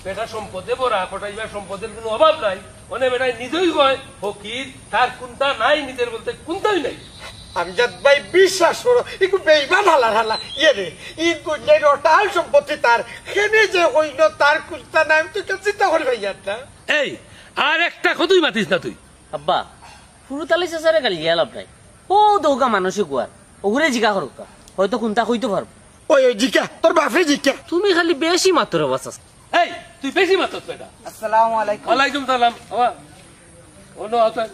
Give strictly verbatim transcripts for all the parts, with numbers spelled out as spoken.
বেটা সম্পদে ভরা, কটাইবার সম্পদের কুনু অভাব নাই। অনে বেটায় নিজেউ কয় ফকির, তার কুন্তা নাই, নিজের বলতে কুন্তাউ নাই। আমজাদ ভাই, বিশ্বাস করো, একটু বেইমান হালার হালা। ইয়ে রে, ই দুনিয়ার অটাল সম্পত্তি তার, কেনে যে অইলো তার কুন্তা নাই, আমি তো কেউ চিন্তা করি পাইয়ার না। এই, আর একটা কথাউ মাতিস না তুই। আব্বা, ফুরুত আলী চাচারে গালি দিয়া লাভ নাই। অউ দেউক্কা মানুষ অগুরে জিকা করউক্কা, হয়তো কুন্তা কইতো পারবো। ওই, ওই, জিকা, তোর বাপরে জিকা। তুমি খালি বেশি মাতরে বাঁচাস। এই, তুই বেশি মাতস বেটা। আসসালামু আলাইকুম। ওয়ালাইকুম সালাম। বাবা, অনো আছইন।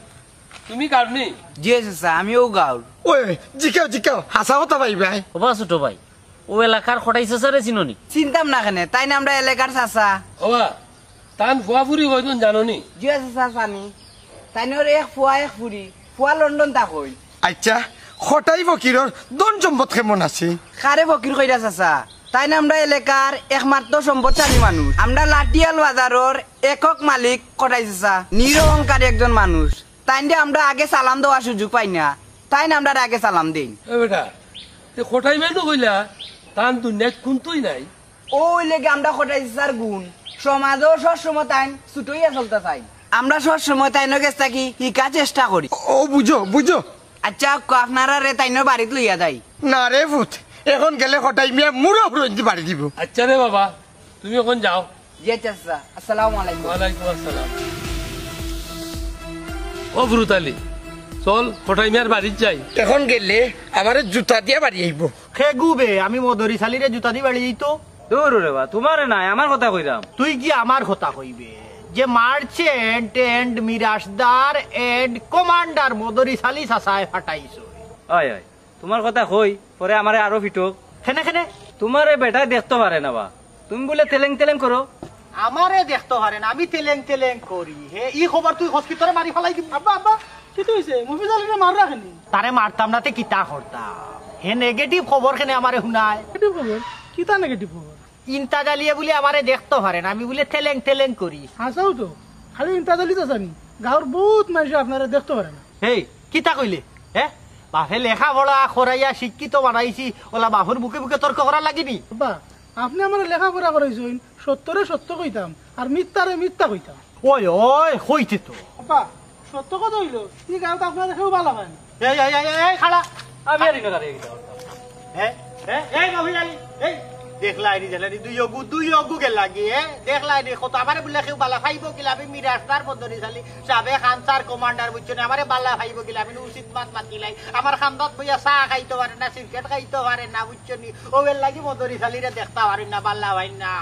তুমি গাউর নি? জি চাচা, আমিউ গাউর। ওই, ওই, জিকাও, জিকাও, হাছা কথা ভাই ভাই। ওবা ছোট ভাই, অউ এলাকার কটাই চাচারে চিনো নি? চিনতাম না কেনে, তাইন আমরার এলাকার চাচা। ওবা, তান ফুয়া ফুরি কয়জন জানো নি? জি চাচা, জানি। তাইনর এক ফুয়া এক ফুরি, ফুয়া লন্ডন থাকইন। আইচ্ছা, কটাই ফকিরর ধন সম্পদ কেমন আছে? কারে ফকির কইরা চাচা, তাইন আমরার এলাকার একমাত্র সম্পদশালী মানুষ। আমরার লাঠিয়াল বাজারর একক মালিক কটাই চাচা, নিরহংকারী একজন মানুষ। তাইনরে আমরা আগে সালাম দেওয়ার সুযোগ পাই না, তাইন আমরারে আগে সালাম দেইন। এ বেটা, তে কটাই মানুষ কইলা, তান দুনিয়াত কুন্তুই নাই। অউ অইলে গি আমরার কটাই চাচার গুণ, সমাজো সব সময় তাইন ছুটো অইয়া চলতা চাইন। আমরা সব সময় তাইনর গেছ থাকি হিকার চেষ্টা করি। ও বুঝো, বুঝো। আইচ্ছা, অউক্কা আপনারারে তাইনর বাড়িত লইয়া যাই। না রে পুত, এখন গেলে কটাই মিয়া মুড়ো ফুরন্তি বাড়ি দিব। আইচ্ছা রে বাবা, তুমি এখন যাও। জি আইচ্ছা চাচা, আসসালামু আলাইকুম। ওয়ালাইকুম আসসালাম। ও ফুরুত আলী, চল কটাই মিয়ার বাড়িত যাই। এখন গেলে আমারে জুতা দিয়া বাড়ি আইবো। কে গু বে, আমি মদরিছ আলীরে জুতা দি বাড়ি যাইতো? দুর রে বা, তুমারে নায়, আমার কথা কইরাম। তুই কি আমার কথা কইবে? যে merchant and মিরাশদার and commander মদরিছ আলী চাচায় ফাটাইছইন। অয়, অয়, তুমার কথা কই, পরে আমারে আরো ফিটক। কেনে, কেনে? তুমারে বেটায় দেখতো পারে না বা, তুমি বুলে তেলেং তেলেং করো। আমারে দেখতো পারে না, আমি তেলেং তেলেং করি। হে, ই খবর তুই কস কি, তোরে মারি ফালাই দিমু। আব্বা, আব্বা, কিতা অইছে? মফিজ আলীরে মাররা কেনে? তারে মারতাম না তে কিতা করতাম? হে negative খবর কেনে আমারে হুনায়? Negative খবর? কিতা negative খবর? ইমতাজ আলীয়ে বুলে আমারে দেখতো পারে না, আমি বুলে তেলেং তেলেং করি। হাছাউ তো, খালি ইমতাজ আলী চাচা নি, গাউর বউত মানষে আপনারে দেখতো পারে না। হেই, কিতা কইলে? হে? বাপে লেখাপড়া করাইয়া শিক্ষিত বানাইছি, অলা বাপর বুকে বুকে তর্ক করার লাগি নি? আব্বা, আপনে আমারে লেখাপড়া করাইছইন, সত্যরে সত্য কইতাম, আর মিথ্যারে মিথ্যা কইতাম। ওই, ওই, কইতে তো। আব্বা, সত্য কথা অইলো, ই গাউত আপনারে কেউ ভালা পায় না। এই, এই, এই, এই, এই, খাড়া। আমি আর ইনো দাঁড়াই গেলাম। হে? হে? এই মফিজ আলী, এই, দেখলায় নি, দেখলায় নি, দুই অগু, দুই অগু গেলাগি, হে? দেখলায় নি, কত আমারে বুলে কেউ ভালা পাইবো কিলা, আমি মিরাশদার মদরিছ আলী, সাবেক আনসার commander, বুঝছো নি? আমারে ভালা পাইবো কিলা, আমি উচিত মাত মাতিলাই। আমার কান্দাত বইয়া চা খাইতো পারে না, সিগারেট খাইতো পারে না, বুঝছো নি? অউ এরলাগি মদরিছ আলীরে দেখতা পারইন না, ভালা পাইন না।